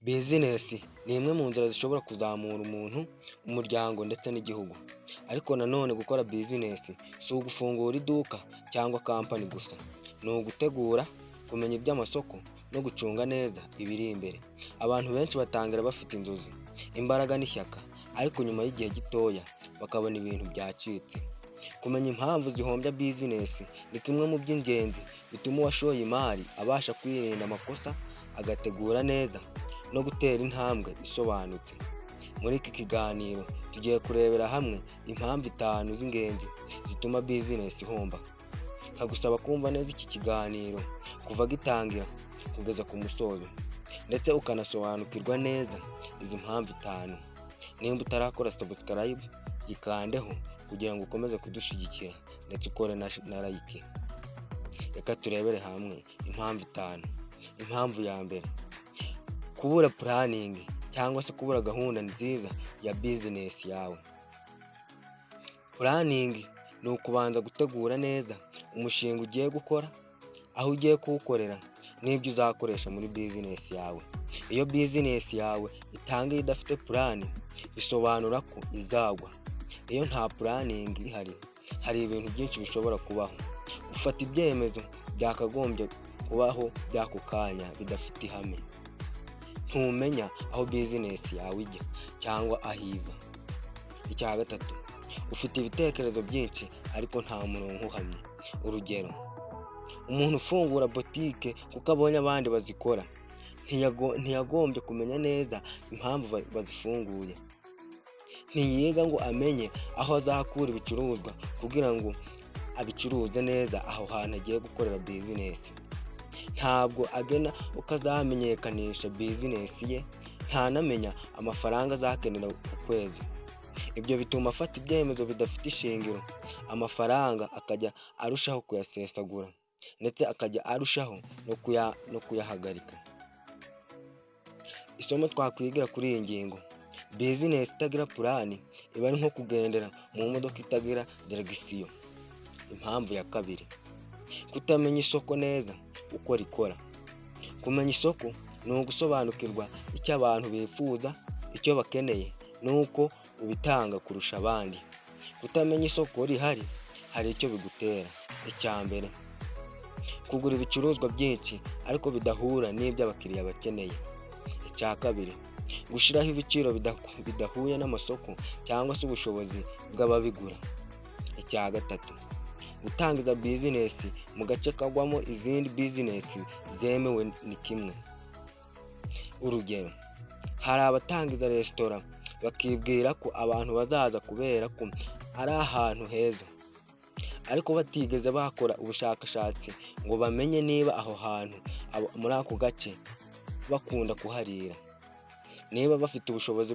Business ni imwe mu nzira zishobora kuzamura umuntu, umuryango ndetse n'igihugu. Ariko nanone gukora business si ugufungura iduka cyangwa company gusa, ni ugutegura, kumenya iby'amasoko no gucunga neza ibiri imbere. Abantu benshi batangira bafite inzozi, imbaraga n'ishyaka, ariko nyuma y'igihe gitoya bakabona ibintu byacitse. Kumenya impamvu zihombya business ni kimwe mu by'ingenzi bituma uwashoye imari abasha kwirinda amakosa, agategura neza no gutera intambwe isobanutse. Muri iki kiganiro tugiye kurebera hamwe impamvu 5 z'ingenzi zituma business ihomba. Nkagusaba kumva neza iki kiganiro kuva gitangira kugeza ku musozo, ndetse ukanasobanukirwa neza izi mpamvu 5. Nimba utarakora subscribe, yikandeho kugira ngo ukomeze kudushyigikira ndetse ukore na like. Reka turebere hamwe impamvu 5. Impamvu ya mbere: kubura planning cyangwa se kubura gahunda nziza ya business yawe. Planning ni ukubanza gutegura neza umushinga ugiye gukora, aho ugiye kuwukorera n'ibyo uzakoresha muri business yawe. Iyo business yawe itangiye idafite plan, bisobanura ko izagwa. Iyo nta planning ihari, hari ibintu byinshi bishobora kubaho. Ufata ibyemezo byakagombye kubaho by'ako kanya bidafite ihame. Ntumenya aho business yawe ijya cyangwa aho iva. Icya gatatu: ufite ibitekerezo byinshi ariko nta murongo uhamye. Urugero, umuntu ufungura botike kuko abonye abandi bazikora, ntiyagombye kumenya neza impamvu bazifunguye. Ntiyiga ngo amenye aho azakura ibicuruzwa kugira ngo abicuruze neza aho hantu agiye gukorera business. Ntabwo agena uko azamenyekanisha business ye, ntanamenya amafaranga azakenera ku kwezi. Ibyo bituma afata ibyemezo bidafite ishingiro, amafaranga akajya arushaho kuyasesagura ndetse akajya arushaho no kuyahagarika. Isomo twakwigira kuri iyi ngingo: business itagira plan iba ari nko kugendera mu modoka itagira direction. Impamvu ya kabiri: kutamenya isoko neza uko rikora. Kumenya isoko ni ugusobanukirwa icyo abantu bifuza, icyo bakeneye n'uko ubitanga kurusha abandi. Kutamenya isoko rihari hari icyo bigutera. Icya mbere: kugura ibicuruzwa byinshi ariko bidahura n'ibyo abakiriya bakeneye. Icya kabiri: gushyiraho ibiciro bidahuye n'amasoko cyangwa se ubushobozi bw'ababigura. Icya gatatu: gutangiza business mu gace kagwamo izindi business zemewe ni kimwe. Urugero, hari abatangiza resitora bakibwira ko abantu bazaza kubera ko ari ahantu heza, ariko batigeze bakora ubushakashatsi ngo bamenye niba aho hantu muri ako gace bakunda kuharira, niba bafite ubushobozi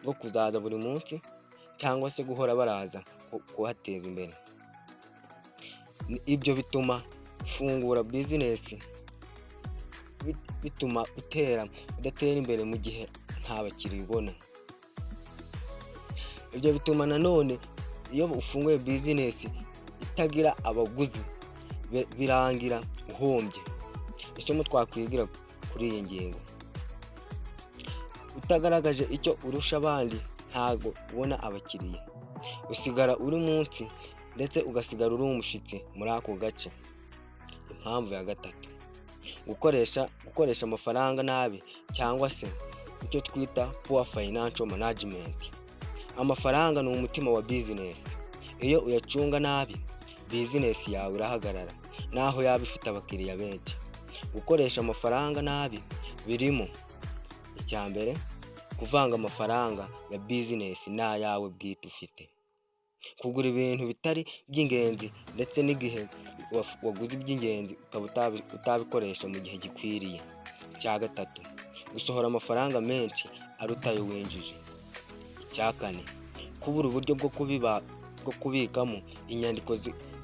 bwo kuzaza buri munsi cyangwa se guhora baraza kuhateza imbere. Ibyo bituma ufungura business bituma utera udatera imbere mu gihe nta bakiriya ubona. Ibyo bituma nanone iyo ufunguye business itagira abaguzi, birangira uhombye. Isomo twakwigira kuri iyi ngingo: utagaragaje icyo urusha abandi ntabwo ubona abakiriya, usigara uri munsi ndetse ugasigara uri umushyitsi muri ako gace. Impamvu ya gatatu: gukoresha amafaranga nabi cyangwa se icyo twita poor financial management. Amafaranga ni umutima wa business. Iyo uyacunga nabi, business yawe irahagarara naho yaba ifite abakiriya benshi. Gukoresha amafaranga nabi birimo: icya mbere, kuvanga amafaranga ya business n'ayawe bwite ufite, kugura ibintu bitari iby'ingenzi ndetse n'igihe waguze iby'ingenzi ukaba utabikoresha mu gihe gikwiriye. Icya gatatu, gusohora amafaranga menshi aruta ayo winjije. Icya kane, kubura uburyo bwo kubikamo inyandiko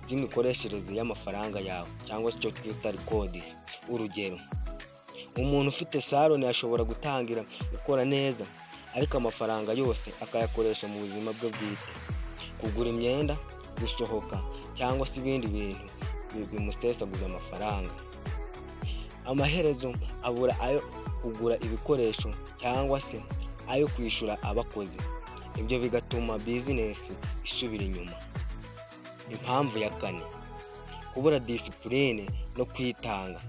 z'imikoreshereze y'amafaranga yawe cyangwa se icyo twita records. Urugero, umuntu ufite salon ashobora gutangira gukora neza, ariko amafaranga yose akayakoresha mu buzima bwe bwite, kugura imyenda, gusohoka cyangwa se ibindi bintu bimusesaguza amafaranga. Amaherezo abura ayo kugura ibikoresho cyangwa se ayo kwishyura abakozi. Ibyo bigatuma business isubira inyuma. Impamvu ya kane, kubura discipline no kwitanga,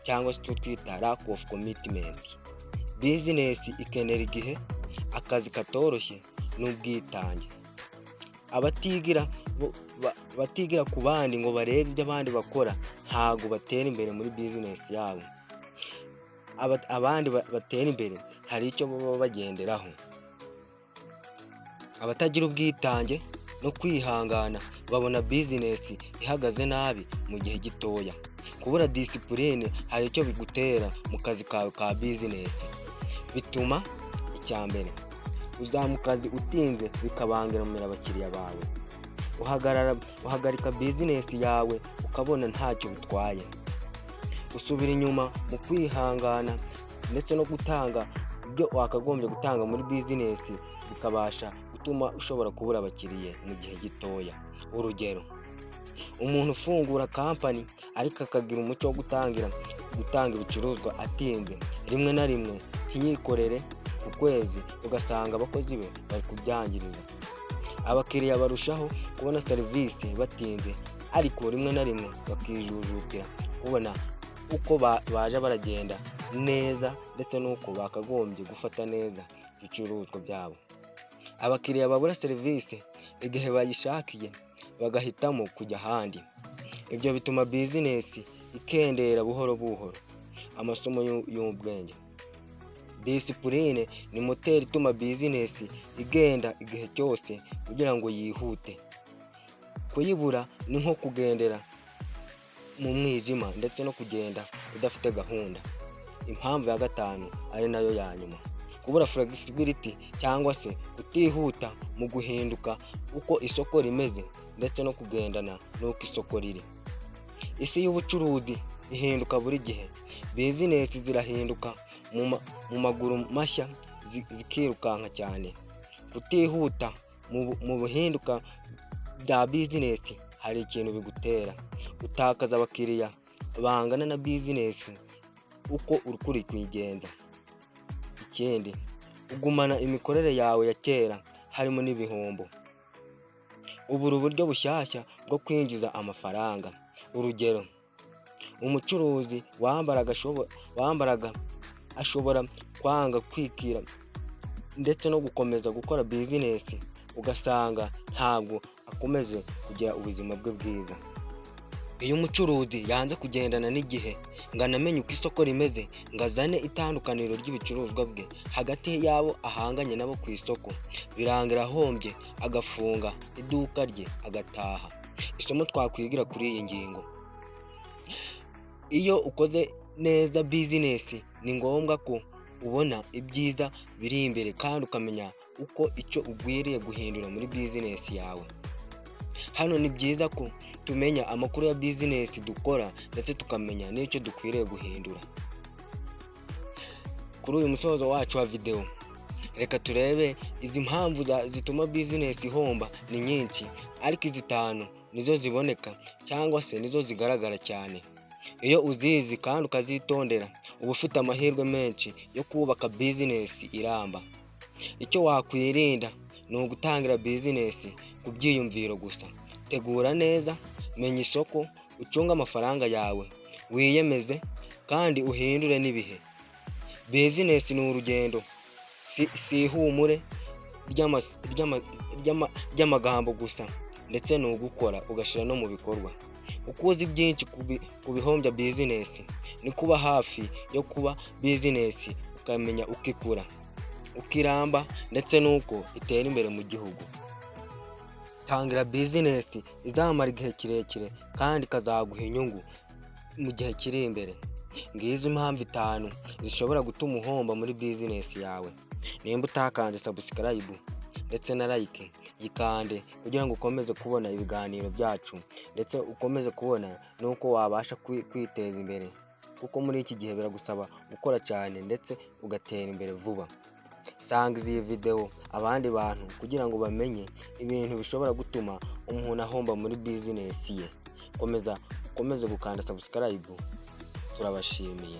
cyangwa se icyo twita lack of commitment. Business ikenera igihe, akazi katoroshye n'ubwitange. Abatigira ku bandi ngo barebe ibyo abandi bakora ntago batera imbere muri business yabo. Abandi batera imbere hari icyo baba bagenderaho. Abatagira ubwitange no kwihangana babona business ihagaze nabi mu gihe gitoya. Kubura discipline hari icyo bigutera mu kazi kawe ka business. Bituma icya mbere uza mu kazi utinze, bikabangamira abakiriya bawe. Uhagarara, uhagarika business yawe ukabona ntacyo bitwaye. Usubira inyuma mu kwihangana ndetse no gutanga ibyo wakagombye gutanga muri business, bikabasha gutuma ushobora kubura abakiriya mu gihe gitoya. Urugero, umuntu ufungura company ariko akagira umuco wo gutangira gutanga ibicuruzwa atinze, rimwe na rimwe ntiyikorere ku kwezi, ugasanga abakozi be bari kubyangiriza. Abakiriya barushaho kubona serivisi batinze, ariko rimwe na rimwe bakijujutira kubona uko baje baragenda neza ndetse n'uko bakagombye gufata neza ibicuruzwa byabo. Abakiriya babura serivisi igihe bayishakiye, bagahitamo kujya ahandi. Ibyo bituma business ikendera buhoro buhoro. Amasomo y'ubwenge: discipline ni moteri ituma business igenda igihe cyose kugira ngo yihute. Kuyibura ni nko kugendera mu mwijima ndetse no kugenda udafite gahunda. Impamvu ya gatanu ari nayo ya nyuma, kubura flexibility cyangwa se kutihuta mu guhinduka uko isoko rimeze ndetse no kugendana n'uko isoko riri. Isi y'ubucuruzi ihinduka buri gihe, business zirahinduka mu maguru mashya, zikirukanka cyane. Kutihuta mu buhinduka bya business hari ikintu bigutera: utakaza abakiriya bangana na business uko uri kuyigenza. Ikindi, ugumana imikorere yawe ya kera harimo n'ibihombo. Ubura uburyo bushyashya bwo kwinjiza amafaranga. Urugero, umucuruzi wambaraga ashobora kwanga kwikira ndetse no gukomeza gukora business, ugasanga ntabwo akomeje kugira ubuzima bwe bwiza. Iyo umucuruzi yanze kugendana n'igihe ngo anamenye uko isoko rimeze, ngo azane itandukaniro ry'ibicuruzwa bwe hagati y'abo ahanganye nabo ku isoko, birangira ahombye, agafunga iduka rye agataha. Isomo twakwigira kuri iyi ngingo: iyo ukoze neza business ni ngombwa ko ubona ibyiza biri imbere kandi ukamenya uko icyo ugwiriye guhindura muri business yawe. Hano ni byiza ko tumenya amakuru ya business dukora ndetse tukamenya n'icyo dukwiriye guhindura. Kuri uyu musozo wacu wa videwo, reka turebe izi mpamvu zituma business ihomba. Ni nyinshi, ariko izi zitanu nizo ziboneka cyangwa se nizo zigaragara cyane. Iyo uzizi kandi ukazitondera, uba ufite amahirwe menshi yo kubaka business iramba. Icyo wakwirinda ni ugutangira business ku byiyumviro gusa. Tegura neza, menya isoko, ucunge amafaranga yawe, wiyemeze kandi uhindure n'ibihe. Business ni urugendo, si ihumure ry'amagambo gusa, ndetse ni ugukora ugashyira no mu bikorwa. Uko uzi byinshi ku bihombya business, ni kuba hafi yo kuba business, ukamenya uko ikura, uko iramba ndetse n'uko itera imbere mu gihugu. Tangira business izamara igihe kirekire kandi ikazaguha inyungu mu gihe kiri imbere. Ngizi impamvu itanu zishobora gutuma uhomba muri business yawe. Nimba utakanze subscribe ndetse na like, yikande kugira ngo ukomeze kubona ibiganiro byacu ndetse ukomeze kubona n'uko wabasha kwiteza imbere, kuko muri iki gihe biragusaba gukora cyane ndetse ugatera imbere vuba. Sangiza iyi videwo abandi bantu kugira ngo bamenye ibintu bishobora gutuma umuntu ahomba muri business ye. Komeza ukomeze gukanda subscribe, turabashimiye.